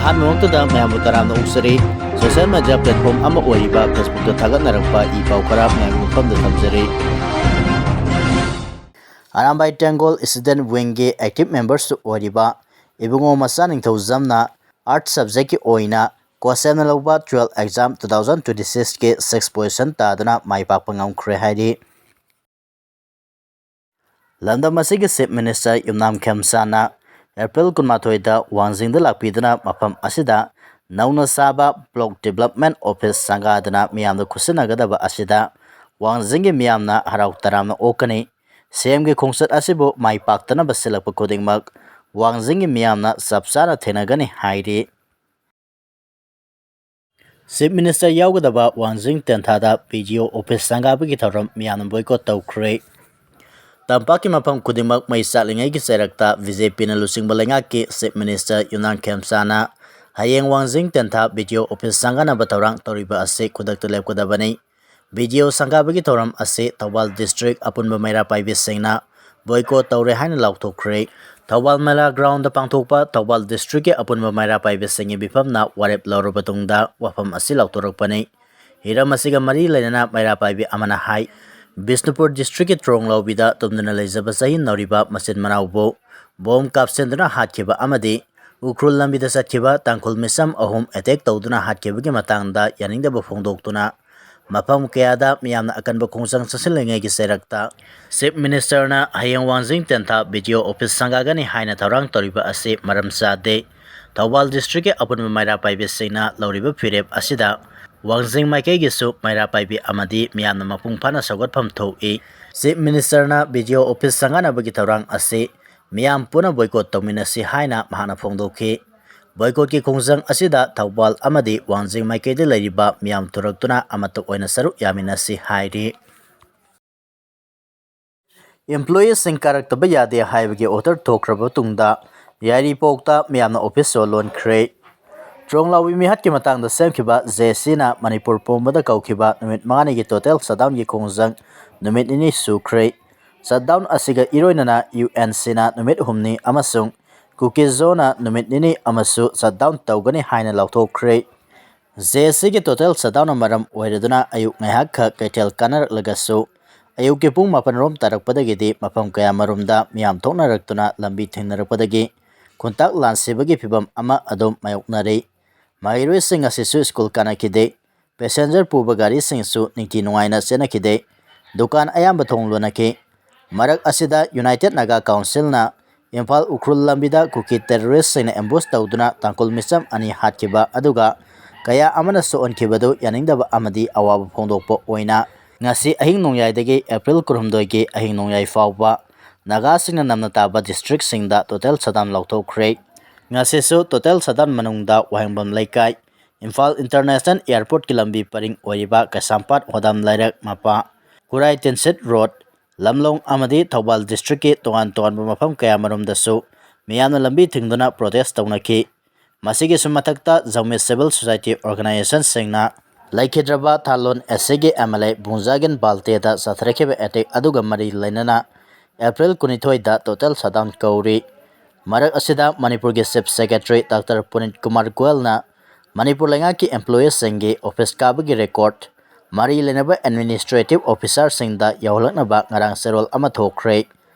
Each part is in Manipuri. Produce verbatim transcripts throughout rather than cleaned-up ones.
ꯑꯍꯥꯟꯕꯃꯛꯇꯗ ꯃꯌꯥꯝꯕꯨ ꯇꯔꯥꯝꯅ ꯑꯣꯛꯆꯔꯤ꯫ Social media platform ꯑꯃ ꯑꯣꯏꯔꯤꯕ Facebookꯇ ꯊꯥꯒꯠꯅꯔꯛꯄ ꯏ ꯄꯥꯎ ꯈꯔ ꯃꯌꯥꯝꯒꯤ ꯃꯐꯝꯗ ꯊꯝꯖꯔꯤ꯫ ꯑꯔꯥꯝꯕꯥꯏ ꯇꯦꯡꯒꯣꯜ Student Wingꯒꯤ active membersꯁꯨ ꯑꯣꯏꯔꯤꯕ ꯏꯕꯨꯡꯉꯣ ꯃꯆꯥ ꯅꯤꯡꯊꯧꯖꯝꯅ Arts subjectꯀꯤ ꯑꯣꯏꯅ COHSEMꯅ ꯂꯧꯕ twelve exam two thousand twenty sixꯀꯤ six position ꯇꯥꯗꯨꯅ ꯃꯥꯏ ꯄꯥꯛꯄ ꯉꯝꯈ꯭ꯔꯦ ꯍꯥꯏꯔꯤ꯫ ꯂꯝꯗꯝ ꯑꯁꯤꯒꯤ Chief Minister ꯌꯨꯝꯅꯥꯝ ꯈꯦꯝꯆꯥꯟꯅ April ꯀꯨꯟꯃꯥꯊꯣꯏꯗ ꯋꯥꯡꯖꯤꯡꯗ ꯂꯥꯛꯄꯤꯗꯨꯅ ꯃꯐꯝ ꯑꯁꯤꯗ ꯅꯧꯅ ꯁꯥꯕ Block Development Office ꯁꯪꯒꯥꯗꯨꯅ ꯃꯤꯌꯥꯝꯗ ꯈꯨꯠꯁꯤꯟꯅꯒꯗꯕ ꯑꯁꯤꯗ ꯋꯥꯡꯖꯤꯡꯒꯤ ꯃꯤꯌꯥꯝꯅ ꯍꯔꯥꯎ ꯇꯔꯥꯝꯅ ꯑꯣꯛꯀꯅꯤ꯫ CMꯒꯤ ꯈꯣꯡꯆꯠ ꯑꯁꯤꯕꯨ ꯃꯥꯏ ꯄꯥꯛꯇꯅꯕ ꯁꯤꯜꯂꯛꯄ ꯈꯨꯗꯤꯡꯃꯛ ꯋꯥꯡꯖꯤꯡꯒꯤ ꯃꯤꯌꯥꯝꯅ ꯆꯞ ꯆꯥꯅ ꯊꯦꯡꯅꯒꯅꯤ ꯍꯥꯏꯔꯤ꯫ Chief Minister ꯌꯥꯎꯒꯗꯕ ꯋꯥꯡꯖꯤꯡ ꯇꯦꯟꯊꯥꯗ BDO office ꯁꯪꯒꯥꯕꯒꯤ ꯊꯧꯔꯝ ꯃꯤꯌꯥꯝꯅ boycott ꯇꯧꯈ꯭ꯔꯦ꯫ ꯇꯝꯄꯥꯛꯀꯤ ꯃꯐꯝ ꯈꯨꯗꯤꯡꯃꯛ ꯃꯩ ꯆꯥꯛꯂꯤꯉꯩꯒꯤ ꯆꯩꯔꯛꯇ BJPꯅ ꯂꯨꯆꯤꯡꯕ ꯂꯩꯉꯥꯛꯀꯤ Chief Minister ꯌꯨꯝꯅꯥꯝ ꯈꯦꯝꯆꯥꯟꯅ ꯍꯌꯦꯡ ꯋꯥꯡꯖꯤꯡ ꯇꯦꯟꯊꯥ BDO office ꯁꯪꯒꯥꯅꯕ ꯊꯧꯔꯥꯡ ꯇꯧꯔꯤꯕ ꯑꯁꯤ ꯈꯨꯗꯛꯇ ꯂꯦꯞꯀꯗꯕꯅꯤ꯫ BDO ꯁꯪꯒꯥꯕꯒꯤ ꯊꯧꯔꯝ ꯑꯁꯤ ꯊꯧꯕꯥꯜ district ꯑꯄꯨꯟꯕ ꯃꯩꯔꯥ ꯄꯥꯏꯕꯤꯁꯤꯡꯅ boycott ꯇꯧꯔꯦ ꯍꯥꯏꯅ ꯂꯥꯎꯊꯣꯛꯈ꯭ꯔꯦ꯫ ꯊꯧꯕꯥꯜ ꯃꯦꯂꯥ groundꯗ ꯄꯥꯡꯊꯣꯛꯄ ꯊꯧꯕꯥꯜ districtꯀꯤ ꯑꯄꯨꯟꯕ ꯃꯩꯔꯥ ꯄꯥꯏꯕꯤꯁꯤꯡꯒꯤ ꯃꯤꯐꯝꯅ ꯋꯥꯔꯦꯞ ꯂꯧꯔꯕ ꯇꯨꯡꯗ ꯋꯥꯐꯝ ꯑꯁꯤ ꯂꯥꯎꯊꯣꯔꯛꯄꯅꯤ꯫ ꯍꯤꯔꯝ ꯑꯁꯤꯒ ꯃꯔꯤ ꯂꯩꯅꯅ ꯃꯩꯔꯥ ꯄꯥꯏꯕꯤ ꯑꯃꯅ ꯍꯥꯏ, ꯕꯤꯁꯅꯨꯄꯨꯔ districtꯀꯤ ꯇ꯭ꯔꯣꯡꯂꯥꯎꯕꯤꯗ ꯇꯨꯝꯗꯨꯅ ꯂꯩꯖꯕ ꯆꯍꯤ ꯅꯧꯔꯤꯕ ꯃꯆꯤꯟ ꯃꯅꯥꯎꯕꯨ bomb ꯀꯥꯞꯁꯤꯟꯗꯨꯅ ꯍꯥꯠꯈꯤꯕ ꯑꯃꯗꯤ ꯎꯈ꯭ꯔꯨꯜ ꯂꯝꯕꯤꯗ ꯆꯠꯈꯤꯕ ꯇꯥꯡꯈꯨꯜ ꯃꯤꯆꯝ ꯑꯍꯨꯝ attack ꯇꯧꯗꯨꯅ ꯍꯥꯠꯈꯤꯕꯒꯤ ꯃꯇꯥꯡꯗ ꯌꯥꯅꯤꯡꯗꯕ ꯐꯣꯡꯗꯣꯛꯇꯨꯅ ꯃꯐꯝ ꯀꯌꯥꯗ ꯃꯤꯌꯥꯝꯅ ꯑꯀꯟꯕ ꯈꯣꯡꯖꯪ ꯆꯠꯁꯤꯜꯂꯤꯉꯩꯒꯤ ꯆꯩꯔꯛꯇ Chief Ministerꯅ ꯍꯌꯦꯡ ꯋꯥꯡꯖꯤꯡ ꯇꯦꯟꯊꯥ BDO office ꯁꯪꯒꯥꯒꯅꯤ ꯍꯥꯏꯅ ꯊꯧꯔꯥꯡ ꯇꯧꯔꯤꯕ ꯑꯁꯤ ꯃꯔꯝ ꯆꯥꯗꯦ꯫ ꯊꯧꯕꯥꯜ districtꯀꯤ ꯑꯄꯨꯟꯕ ꯃꯩꯔꯥ ꯄꯥꯏꯕꯤꯁꯤꯡꯅ ꯂꯧꯔꯤꯕ ꯐꯤꯔꯦꯞ ꯑꯁꯤꯗ ꯋꯥꯡꯖꯤꯡ ꯃꯥꯏꯀꯩꯒꯤꯁꯨ ꯃꯩꯔꯥ ꯄꯥꯏꯕꯤ ꯑꯃꯗꯤ ꯃꯤꯌꯥꯝꯅ ꯃꯄꯨꯡ ꯐꯥꯅ ꯁꯧꯒꯠꯐꯝ ꯊꯣꯛꯏ꯫ Chief Ministerꯅ BDO office ꯁꯪꯒꯥꯅꯕꯒꯤ ꯊꯧꯔꯥꯡ ꯑꯁꯤ ꯃꯤꯌꯥꯝ ꯄꯨꯟꯅ boycott ꯇꯧꯃꯤꯟꯅꯁꯤ ꯍꯥꯏꯅ ꯃꯍꯥꯛꯅ ꯐꯣꯡꯗꯣꯛꯈꯤ꯫ Boycottꯀꯤ ꯈꯣꯡꯖꯪ ꯑꯁꯤꯗ ꯊꯧꯕꯥꯜ ꯑꯃꯗꯤ ꯋꯥꯡꯖꯤꯡ ꯃꯥꯏꯀꯩꯗ ꯂꯩꯔꯤꯕ ꯃꯤꯌꯥꯝ ꯊꯣꯔꯛꯇꯨꯅ ꯑꯃꯠꯇ ꯑꯣꯏꯅ ꯁꯔꯨꯛ ꯌꯥꯃꯤꯟꯅꯁꯤ ꯍꯥꯏꯔꯤ꯫ Employeeꯁꯤꯡ ꯀꯥꯔꯛꯇꯕ ꯌꯥꯗꯦ ꯍꯥꯏꯕꯒꯤ order ꯊꯣꯛꯈ꯭ꯔꯕ ꯇꯨꯡꯗ ꯌꯥꯏꯔꯤꯄꯣꯛꯇ ꯃꯤꯌꯥꯝꯅ office ꯁꯣ ꯂꯣꯟꯈ꯭ꯔꯦ꯫ ꯇ꯭ꯔꯣꯡꯂꯥꯎꯕꯤ ꯃꯤꯍꯠꯀꯤ ꯃꯇꯥꯡꯗ ꯁꯦꯝꯈꯤꯕ JACꯅ ꯃꯅꯤꯄꯨꯔ ꯄꯨꯝꯕꯗ ꯀꯧꯈꯤꯕ ꯅꯨꯃꯤꯠ ꯃꯉꯥꯅꯤꯒꯤ total shutdownꯒꯤ ꯈꯣꯡꯖꯪ ꯅꯨꯃꯤꯠ ꯅꯤꯅꯤ ꯁꯨꯈ꯭ꯔꯦ꯫ Shutdown ꯑꯁꯤꯒ ꯏꯔꯣꯏꯅꯅ UNCꯅ ꯅꯨꯃꯤꯠ ꯍꯨꯝꯅꯤ ꯑꯃꯁꯨꯡ ꯀꯨꯀꯤꯖꯣꯅ ꯅꯨꯃꯤꯠ ꯅꯤꯅꯤ ꯑꯃꯁꯨ shutdown ꯇꯧꯒꯅꯤ ꯍꯥꯏꯅ ꯂꯥꯎꯊꯣꯛꯈ꯭ꯔꯦ꯫ ꯖꯦ ꯑꯦꯁ ꯁꯤꯒꯤ total shutdownꯅ ꯃꯔꯝ ꯑꯣꯏꯔꯗꯨꯅ ꯑꯌꯨꯛ ꯉꯥꯏꯍꯥꯛꯈꯛ ꯀꯩꯊꯦꯜ ꯀꯥꯟꯅꯔꯛꯂꯒꯁꯨ, ꯑꯌꯨꯛꯀꯤ ꯄꯨꯡ ꯃꯥꯄꯟ ꯔꯣꯝ ꯇꯥꯔꯛꯄꯗꯒꯤꯗꯤ ꯃꯐꯝ ꯀꯌꯥꯃꯔꯣꯝꯗ ꯃꯤꯌꯥꯝ ꯊꯣꯛꯅꯔꯛꯇꯨꯅ ꯂꯝꯕꯤ ꯊꯤꯡꯅꯔꯛꯄꯗꯒꯤ ꯈꯣꯡꯇꯥꯛ ꯂꯥꯟꯁꯤꯕꯒꯤ ꯐꯤꯕꯝ ꯑꯃ ꯑꯗꯨꯝ ꯃꯥꯌꯣꯛꯅꯔꯤ꯫ ꯃꯍꯩꯔꯣꯏꯁꯤꯡ ꯑꯁꯤꯁꯨ ꯁ꯭ꯀꯨꯜ ꯀꯥꯅꯈꯤꯗꯦ꯫ Passenger ꯄꯨꯕ ꯒꯥꯔꯤꯁꯤꯡꯁꯨ ꯅꯤꯡꯊꯤ ꯅꯨꯡꯉꯥꯏꯅ ꯆꯦꯟꯅꯈꯤꯗꯦ꯫ ꯗꯨꯀꯥꯟ ꯑꯌꯥꯝꯕ ꯊꯣꯡ ꯂꯣꯟꯅꯈꯤ꯫ ꯃꯔꯛ ꯑꯁꯤꯗ United Naga Councilꯅ ꯏꯝꯐꯥꯜ ꯎꯈ꯭ꯔꯨꯜ ꯂꯝꯕꯤꯗ ꯀꯨꯀꯤ terroristꯁꯤꯡꯅ ambush ꯇꯧꯗꯨꯅ ꯇꯥꯡꯈꯨꯜ ꯃꯤꯆꯝ ꯑꯅꯤ ꯍꯥꯠꯈꯤꯕ, ꯑꯗꯨꯒ ꯀꯌꯥ ꯑꯃꯅ ꯁꯣꯛꯍꯟꯈꯤꯕꯗꯨ ꯌꯥꯅꯤꯡꯗꯕ ꯑꯃꯗꯤ ꯑꯋꯥꯕ ꯐꯣꯡꯗꯣꯛꯄ ꯑꯣꯏꯅ ꯉꯁꯤ ꯑꯍꯤꯡ ꯅꯣꯡꯌꯥꯏꯗꯒꯤ April ꯀꯨꯟꯍꯨꯝꯗꯣꯏꯒꯤ ꯑꯍꯤꯡ ꯅꯣꯡꯌꯥꯏ ꯐꯥꯎꯕ ꯅꯥꯒꯥꯁꯤꯡꯅ ꯅꯝꯅ ꯇꯥꯕ districtꯁꯤꯡꯗ total shutdown ꯂꯥꯎꯊꯣꯛꯈ꯭ꯔꯦ꯫ ꯉꯁꯤꯁꯨ total shutdown ꯃꯅꯨꯡꯗ ꯋꯥꯍꯦꯡꯕꯝ ꯂꯩꯀꯥꯏ, ꯏꯝꯐꯥꯜ International Airportꯀꯤ ꯂꯝꯕꯤ ꯄꯔꯤꯡ ꯑꯣꯏꯔꯤꯕ ꯀꯩꯁꯥꯝꯄꯥꯠ ꯍꯣꯗꯥꯝ ꯂꯩꯔꯛ ꯃꯄꯥ, ꯈꯨꯔꯥꯏ ꯇꯤꯟꯁꯤꯠ ꯔꯣꯗ, ꯂꯝꯂꯣꯡ ꯑꯃꯗꯤ ꯊꯧꯕꯥꯜ districtꯀꯤ ꯇꯣꯉꯥꯟ ꯇꯣꯉꯥꯟꯕ ꯃꯐꯝ ꯀꯌꯥꯃꯔꯣꯝꯗꯁꯨ ꯃꯤꯌꯥꯝꯅ ꯂꯝꯕꯤ ꯊꯤꯡꯗꯨꯅ protest ꯇꯧꯅꯈꯤ꯫ ꯃꯁꯤꯒꯤꯁꯨ ꯃꯊꯛꯇ ꯖꯧꯃꯤ civil society organisationꯁꯤꯡꯅ ꯂꯩꯈꯤꯗ꯭ꯔꯕ ꯊꯥꯂꯣꯟ ꯑꯦꯁ ꯁꯤꯒꯤ M L A Vungzagin ꯕꯥꯜꯇꯦꯗ ꯆꯠꯊꯔꯛꯈꯤꯕ attack ꯑꯗꯨꯒ ꯃꯔꯤ ꯂꯩꯅꯅ April ꯀꯨꯟꯅꯤꯊꯣꯏꯗ total shutdown ꯀꯧꯔꯤ꯫ ꯃꯔꯛ ꯑꯁꯤꯗ ꯃꯅꯤꯄꯨꯔꯒꯤ Chief Secretary Doctor ꯄꯨꯅꯤꯠ Kumar ꯒꯣꯌꯜꯅ Manipur ꯂꯩꯉꯥꯛꯀꯤ employeeꯁꯤꯡꯒꯤ office ꯀꯥꯕꯒꯤ record ꯃꯔꯤ ꯂꯩꯅꯕ administrative officerꯁꯤꯡꯗ ꯌꯧꯍꯜꯂꯛꯅꯕ ꯉꯔꯥꯡ ꯆꯦꯔꯣꯜ ꯑꯃ ꯊꯣꯛꯈ꯭ꯔꯦ꯫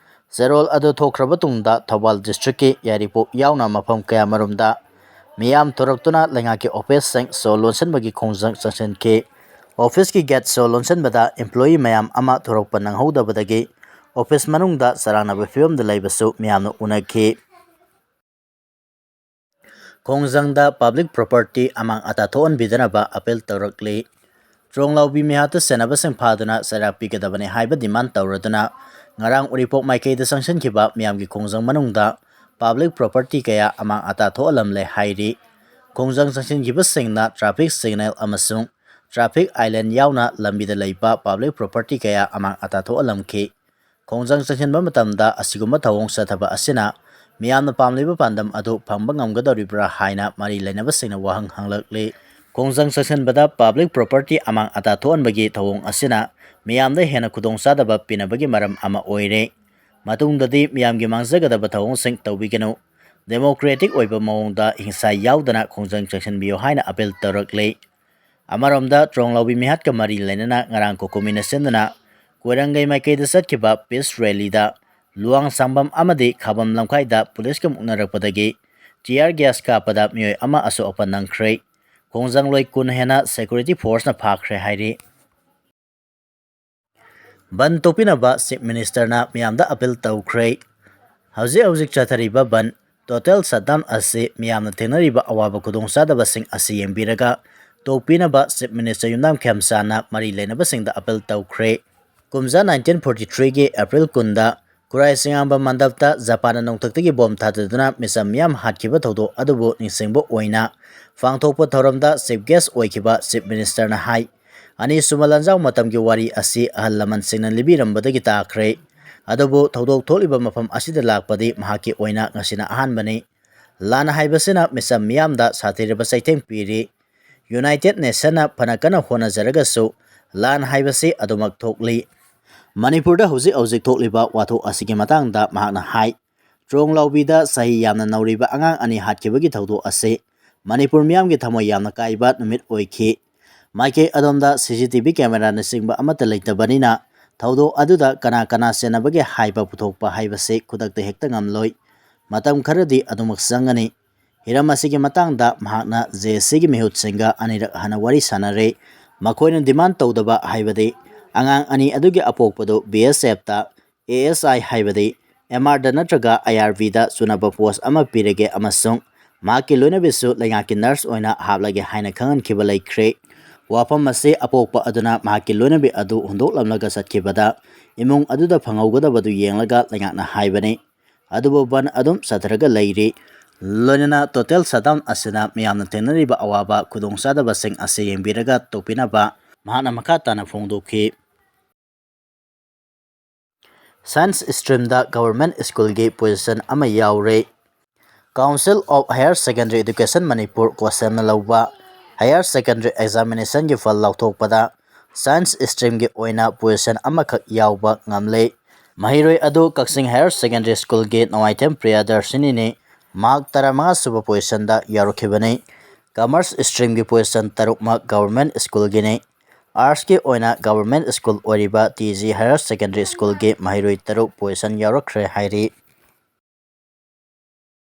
ꯆꯦꯔꯣꯜ ꯑꯗꯨ ꯊꯣꯛꯈ꯭ꯔꯕ ꯇꯨꯡꯗ ꯊꯧꯕꯥꯜ districtꯀꯤ ꯌꯥꯏꯔꯤꯄꯣꯛ ꯌꯥꯎꯅ ꯃꯐꯝ ꯀꯌꯥꯃꯔꯣꯝꯗ ꯃꯤꯌꯥꯝ ꯊꯣꯔꯛꯇꯨꯅ ꯂꯩꯉꯥꯛꯀꯤ officeꯁꯤꯡ ꯁꯣ ꯂꯣꯟꯁꯤꯟꯕꯒꯤ ꯈꯣꯡꯖꯪ ꯆꯪꯁꯤꯟꯈꯤ꯫ Officeꯀꯤ gate ꯁꯣ ꯂꯣꯟꯁꯤꯟꯕꯗ employee ꯃꯌꯥꯝ ꯑꯃ ꯊꯣꯔꯛꯄ ꯅꯪꯍꯧꯗꯕꯗꯒꯤ office ꯃꯅꯨꯡꯗ ꯆꯔꯥꯡꯅꯕ ꯐꯤꯕꯝꯗ ꯂꯩꯕꯁꯨ ꯃꯤꯌꯥꯝꯅ ꯎꯅꯈꯤ꯫ ꯈꯣꯡꯖꯪꯗ public property ꯑꯃꯥꯡ ꯑꯇꯥ ꯊꯣꯛꯍꯟꯕꯤꯗꯅꯕ appeal ꯇꯧꯔꯛꯂꯤ꯫ ꯇ꯭ꯔꯣꯡꯂꯥꯎꯕꯤ ꯃꯤꯍꯥꯠꯇ ꯁꯦꯟꯅꯕꯁꯤꯡ ꯐꯥꯗꯨꯅ ꯆꯩꯔꯥꯛ ꯄꯤꯒꯗꯕꯅꯤ ꯍꯥꯏꯕ demand ꯇꯧꯔꯗꯨꯅ ꯉꯔꯥꯡ ꯎꯔꯤꯄꯣꯛ ꯃꯥꯏꯀꯩꯗ ꯆꯪꯁꯤꯟꯈꯤꯕ ꯃꯤꯌꯥꯝꯒꯤ ꯈꯣꯡꯖꯪ ꯃꯅꯨꯡꯗ public property ꯀꯌꯥ ꯑꯃꯥꯡ ꯑꯇꯥ ꯊꯣꯛꯍꯜꯂꯝꯂꯦ ꯍꯥꯏꯔꯤ꯫ ꯈꯣꯡꯖꯪ ꯆꯪꯁꯤꯟꯈꯤꯕꯁꯤꯡꯅ traffic signal ꯑꯃꯁꯨꯡ traffic island ꯌꯥꯎꯅ ꯂꯝꯕꯤꯗ ꯂꯩꯕ public property ꯀꯌꯥ ꯑꯃꯥꯡ ꯑꯇꯥ ꯊꯣꯛꯍꯜꯂꯝꯈꯤ꯫ ꯈꯣꯡꯖꯪ ꯆꯪꯁꯤꯟꯕ ꯃꯇꯝꯗ ꯑꯁꯤꯒꯨꯝꯕ ꯊꯧꯑꯣꯡ ꯆꯠꯊꯕ ꯑꯁꯤꯅ ꯃꯤꯌꯥꯝꯅ ꯄꯥꯝꯂꯤꯕ ꯄꯥꯟꯗꯝ ꯑꯗꯨ ꯐꯪꯕ ꯉꯝꯒꯗꯧꯔꯤꯕ꯭ꯔꯥ ꯍꯥꯏꯅ ꯃꯔꯤ ꯂꯩꯅꯕꯁꯤꯡꯅ ꯋꯥꯍꯪ ꯍꯪꯂꯛꯂꯤ꯫ ꯈꯣꯡꯖꯪ ꯆꯪꯁꯤꯟꯕꯗ public property ꯑꯃꯥꯡ ꯑꯇꯥ ꯊꯣꯛꯍꯟꯕꯒꯤ ꯊꯧꯑꯣꯡ ꯑꯁꯤꯅ ꯃꯤꯌꯥꯝꯗ ꯍꯦꯟꯅ ꯈꯨꯗꯣꯡꯆꯥꯗꯕ ꯄꯤꯅꯕꯒꯤ ꯃꯔꯝ ꯑꯃ ꯑꯣꯏꯔꯦ꯫ ꯃꯇꯨꯡꯗꯗꯤ ꯃꯤꯌꯥꯝꯒꯤ ꯃꯥꯡꯖꯒꯗꯕ ꯊꯧꯑꯣꯡꯁꯤꯡ ꯇꯧꯕꯤꯒꯅꯨ꯫ ꯗꯦꯃꯣꯀ꯭ꯔꯦꯇꯤꯛ ꯑꯣꯏꯕ ꯃꯑꯣꯡꯗ ꯍꯤꯡꯁꯥ ꯌꯥꯎꯗꯅ ꯈꯣꯡꯖꯪ ꯆꯪꯁꯤꯟꯕꯤꯌꯨ ꯍꯥꯏꯅ ꯑꯄꯤꯜ ꯇꯧꯔꯛꯂꯤ꯫ ꯑꯃꯔꯣꯝꯗ ꯇ꯭ꯔꯣꯡꯂꯥꯎꯕꯤ ꯃꯤꯍꯥꯠꯀ ꯃꯔꯤ ꯂꯩꯅꯅ ꯉꯔꯥꯡ ꯀꯣꯀꯣꯃꯤꯅ ꯁꯤꯟꯗꯨꯅ ꯀꯣꯏꯔꯪꯒꯩ ꯃꯥꯏꯀꯩꯗ ꯆꯠꯈꯤꯕ ꯄꯤꯁ ꯔꯦꯂꯤꯗ ꯂꯨꯋꯥꯡ ꯁꯥꯡꯕꯝ ꯑꯃꯗꯤ ꯈꯥꯕꯝ ꯂꯝꯈꯥꯏꯗ ꯄꯨꯂꯤꯁꯀ ꯃꯨꯛꯅꯔꯛꯄꯗꯒꯤ ꯇꯤꯌꯥꯔ ꯒ꯭ꯌꯥꯁ ꯀꯥꯞꯄꯗ ꯃꯤꯑꯣꯏ ꯑꯃ ꯑꯁꯣꯛ ꯑꯄꯟ ꯅꯪꯈ꯭ꯔꯦ꯫ ꯈꯣꯡꯖꯪꯂꯣꯏ ꯀꯨꯟ ꯍꯦꯟꯅ ꯁꯦꯀ꯭ꯌꯨꯔꯤꯇꯤ ꯐꯣꯔꯁꯅ ꯐꯥꯈ꯭ꯔꯦ ꯍꯥꯏꯔꯤ꯫ ꯕꯟ ꯇꯣꯛꯄꯤꯅꯕ ꯆꯤꯐ ꯃꯤꯅꯤꯁꯇꯔꯅ ꯃꯤꯌꯥꯝꯗ ꯑꯄꯤꯜ ꯇꯧꯈ꯭ꯔꯦ꯫ ꯍꯧꯖꯤꯛ ꯍꯧꯖꯤꯛ ꯆꯠꯊꯔꯤꯕ ꯕꯟ ꯇꯣꯇꯦꯜ ꯁꯠꯗꯥꯎꯟ ꯑꯁꯤ ꯃꯤꯌꯥꯝꯅ ꯊꯦꯡꯅꯔꯤꯕ ꯑꯋꯥꯕ ꯈꯨꯗꯣꯡꯆꯥꯗꯕꯁꯤꯡ ꯑꯁꯤ ꯌꯦꯡꯕꯤꯔꯒ ꯇꯣꯛꯄꯤꯅꯕ ꯆꯤꯐ ꯃꯤꯅꯤꯁꯇꯔ ꯌꯨꯝꯅꯥꯝ ꯈꯦꯝꯆꯥꯟꯅ ꯃꯔꯤ ꯂꯩꯅꯕꯁꯤꯡꯗ ꯑꯄꯤꯜ ꯇꯧꯈ꯭ꯔꯦ꯫ ꯀꯨꯝꯖꯥ ꯅꯥꯏꯟꯇꯤꯟ ꯐꯣꯔꯇꯤ ꯊ꯭ꯔꯤꯒꯤ ꯑꯦꯄ꯭ꯔꯤꯜ ꯀꯨꯟꯗ ꯈꯨꯔꯥꯏ ꯆꯤꯉꯥꯝꯕ ꯃꯟꯗꯞꯇ ꯖꯄꯥꯟꯅ ꯅꯣꯡꯊꯛꯇꯒꯤ ꯕꯣꯝ ꯊꯥꯗꯗꯨꯅ ꯃꯤꯆꯝ ꯃꯤꯌꯥꯝ ꯍꯥꯠꯈꯤꯕ ꯊꯧꯗꯣꯛ ꯑꯗꯨꯕꯨ ꯅꯤꯡꯁꯤꯡꯕ ꯑꯣꯏꯅ ꯄꯥꯡꯊꯣꯛꯄ ꯊꯧꯔꯝꯗ ꯆꯤꯐ ꯒꯦꯁ ꯑꯣꯏꯈꯤꯕ ꯆꯤꯐ ꯃꯤꯅꯤꯁꯇꯔꯅ ꯍꯥꯏ, ꯑꯅꯤꯁꯨꯕ ꯂꯥꯟꯖꯥꯎ ꯃꯇꯝꯒꯤ ꯋꯥꯔꯤ ꯑꯁꯤ ꯑꯍꯜ ꯂꯃꯟꯁꯤꯡꯅ ꯂꯤꯕꯤꯔꯝꯕꯗꯒꯤ ꯇꯥꯈ꯭ꯔꯦ꯫ ꯑꯗꯨꯕꯨ ꯊꯧꯗꯣꯛ ꯊꯣꯛꯂꯤꯕ ꯃꯐꯝ ꯑꯁꯤꯗ ꯂꯥꯛꯄꯗꯤ ꯃꯍꯥꯛꯀꯤ ꯑꯣꯏꯅ ꯉꯁꯤꯅ ꯑꯍꯥꯟꯕꯅꯤ꯫ ꯂꯥꯟ ꯍꯥꯏꯕꯁꯤꯅ ꯃꯤꯆꯝ ꯃꯤꯌꯥꯝꯗ ꯁꯥꯊꯤꯔꯕ ꯆꯩꯊꯦꯡ ꯄꯤꯔꯤ꯫ ꯌꯨꯅꯥꯏꯇꯦꯠ ꯅꯦꯁꯟꯅ ꯐꯅ ꯀꯟꯅ ꯍꯣꯠꯅꯖꯔꯒꯁꯨ ꯂꯥꯟ ꯍꯥꯏꯕꯁꯤ ꯑꯗꯨꯃꯛ ꯊꯣꯛꯂꯤ꯫ ꯃꯅꯤꯄꯨꯔꯗ ꯍꯧꯖꯤꯛ ꯍꯧꯖꯤꯛ ꯊꯣꯛꯂꯤꯕ ꯋꯥꯊꯣꯛ ꯑꯁꯤꯒꯤ ꯃꯇꯥꯡꯗ ꯃꯍꯥꯛꯅ ꯍꯥꯏ, ꯇ꯭ꯔꯣꯡꯂꯥꯎꯕꯤꯗ ꯆꯍꯤ ꯌꯥꯝꯅ ꯅꯧꯔꯤꯕ ꯑꯉꯥꯡ ꯑꯅꯤ ꯍꯥꯠꯈꯤꯕꯒꯤ ꯊꯧꯗꯣꯛ ꯑꯁꯤ ꯃꯅꯤꯄꯨꯔ ꯃꯤꯌꯥꯝꯒꯤ ꯊꯃꯣꯏ ꯌꯥꯝꯅ ꯀꯥꯏꯕ ꯅꯨꯃꯤꯠ ꯑꯣꯏꯈꯤ꯫ ꯃꯥꯏꯀꯩ ꯑꯗꯣꯝꯗ ꯁꯤ ꯁꯤ ꯇꯤ ꯚꯤ ꯀꯦꯃꯦꯔꯥꯅꯆꯤꯡꯕ ꯑꯃꯠꯇ ꯂꯩꯇꯕꯅꯤꯅ ꯊꯧꯗꯣꯛ ꯑꯗꯨꯗ ꯀꯅꯥ ꯀꯅꯥ ꯆꯦꯟꯅꯕꯒꯦ ꯍꯥꯏꯕ ꯄꯨꯊꯣꯛꯄ ꯍꯥꯏꯕꯁꯤ ꯈꯨꯗꯛꯇ ꯍꯦꯛꯇ ꯉꯝꯂꯣꯏ꯫ ꯃꯇꯝ ꯈꯔꯗꯤ ꯑꯗꯨꯃꯛ ꯆꯪꯒꯅꯤ꯫ ꯍꯤꯔꯝ ꯑꯁꯤꯒꯤ ꯃꯇꯥꯡꯗ ꯃꯍꯥꯛꯅ ꯖꯦ ꯑꯦꯁ ꯁꯤꯒꯤ ꯃꯤꯍꯨꯠꯁꯤꯡꯒ ꯑꯅꯤꯔꯛ ꯍꯟꯅ ꯋꯥꯔꯤ ꯁꯥꯟꯅꯔꯦ꯫ ꯃꯈꯣꯏꯅ ꯗꯤꯃꯥꯟ ꯇꯧꯗꯕ ꯍꯥꯏꯕꯗꯤ ꯑꯉꯥꯡ ꯑꯅꯤ ꯑꯗꯨꯒꯤ ꯑꯄꯣꯛꯄꯗꯨ ꯕꯤ ꯑꯦꯁ ꯑꯦꯐꯇ ꯑꯦ ꯑꯦꯁ ꯑꯥꯏ ꯍꯥꯏꯕꯗꯤ ꯑꯦꯝ ꯑꯥꯔꯗ ꯅꯠꯇ꯭ꯔꯒ ꯑꯥꯏ ꯑꯥꯔ ꯕꯤꯗ ꯆꯨꯅꯕ ꯄꯣꯁ ꯑꯃ ꯄꯤꯔꯒꯦ ꯑꯃꯁꯨꯡ ꯃꯍꯥꯛꯀꯤ ꯂꯣꯏꯅꯕꯤꯁꯨ ꯂꯩꯉꯥꯛꯀꯤ ꯅꯔꯁ ꯑꯣꯏꯅ ꯍꯥꯞꯂꯒꯦ ꯍꯥꯏꯅ ꯈꯪꯍꯟꯈꯤꯕ ꯂꯩꯈ꯭ꯔꯦ꯫ ꯋꯥꯐꯝ ꯑꯁꯤ ꯑꯄꯣꯛꯄ ꯑꯗꯨꯅ ꯃꯍꯥꯛꯀꯤ ꯂꯣꯏꯅꯕꯤ ꯑꯗꯨ ꯍꯨꯟꯗꯣꯛꯂꯝꯂꯒ ꯆꯠꯈꯤꯕꯗ ꯏꯃꯨꯡ ꯑꯗꯨꯗ ꯐꯪꯍꯧꯒꯗꯕꯗꯨ ꯌꯦꯡꯂꯒ ꯂꯩꯉꯥꯛꯅ ꯍꯥꯏꯕꯅꯤ꯫ ꯑꯗꯨꯕꯨ ꯕꯟ ꯑꯗꯨꯝ ꯆꯠꯊꯔꯒ ꯂꯩꯔꯤ꯫ ꯂꯣꯏꯅꯅ ꯇꯣꯇꯦꯜ ꯁꯠꯗꯥꯎꯟ ꯑꯁꯤꯅ ꯃꯤꯌꯥꯝꯅ ꯊꯦꯡꯅꯔꯤꯕ ꯑꯋꯥꯕ ꯈꯨꯗꯣꯡꯆꯥꯗꯕꯁꯤꯡ ꯑꯁꯤ ꯌꯦꯡꯕꯤꯔꯒ ꯇꯣꯛꯄꯤꯅꯕ ꯃꯍꯥꯛꯅ ꯃꯈꯥ ꯇꯥꯅ ꯐꯣꯡꯗꯣꯛꯈꯤ꯫ ꯁꯥꯏꯟꯁ ꯁ꯭ꯇ꯭ꯔꯤꯝꯗ ꯒꯚꯔꯟꯃꯦꯟꯠ ꯁ꯭ꯀꯨꯜꯒꯤ ꯄꯣꯖꯤꯁꯟ ꯑꯃ ꯌꯥꯎꯔꯦ꯫ Council of Higher Secondary Education Manipur ꯀꯣꯁꯦꯝꯅ ꯂꯧꯕ ꯍꯥꯌꯔ ꯁꯦꯀꯦꯟꯗꯔꯤ ꯑꯦꯛꯖꯥꯃꯤꯅꯦꯁꯟꯒꯤ ꯐꯜ ꯂꯥꯎꯊꯣꯛꯄꯗ ꯁꯥꯏꯟꯁ ꯁ꯭ꯇ꯭ꯔꯤꯝꯒꯤ ꯑꯣꯏꯅ ꯄꯣꯖꯤꯁꯟ ꯑꯃꯈꯛ ꯌꯥꯎꯕ ꯉꯝꯂꯦ꯫ ꯃꯍꯩꯔꯣꯏ ꯑꯗꯨ ꯀꯛꯆꯤꯡ ꯍꯥꯌꯔ ꯁꯦꯀꯦꯟꯗꯔꯤ ꯁ꯭ꯀꯨꯜꯒꯤ ꯅꯣꯡꯃꯥꯏꯊꯦꯝ ꯄ꯭ꯔꯤꯌꯥꯗꯔꯁꯤꯅꯤꯅꯤ꯫ ꯃꯍꯥꯛ ꯇꯔꯥꯃꯉꯥ ꯁꯨꯕ ꯄꯣꯖꯤꯁꯟꯗ ꯌꯥꯎꯔꯛꯈꯤꯕꯅꯤ꯫ ꯀꯃꯔꯁ ꯁ꯭ꯇ꯭ꯔꯤꯝꯒꯤ ꯄꯣꯖꯤꯁꯟ ꯇꯔꯨꯛꯃꯛ ꯒꯚꯔꯟꯃꯦꯟꯠ ꯁ꯭ꯀꯨꯜꯒꯤꯅꯤ꯫ ꯑꯥꯔꯠꯁꯀꯤ ꯑꯣꯏꯅ ꯒꯚꯔꯟꯃꯦꯟꯠ ꯁ꯭ꯀꯨꯜ ꯑꯣꯏꯔꯤꯕ ꯇꯤ ꯖꯤ ꯍꯥꯌꯔ ꯁꯦꯀꯦꯟꯗꯔꯤ ꯁ꯭ꯀꯨꯜꯒꯤ ꯃꯍꯩꯔꯣꯏ ꯇꯔꯨꯛ ꯄꯣꯖꯤꯁꯟ ꯌꯥꯎꯔꯛꯈ꯭ꯔꯦ ꯍꯥꯏꯔꯤ꯫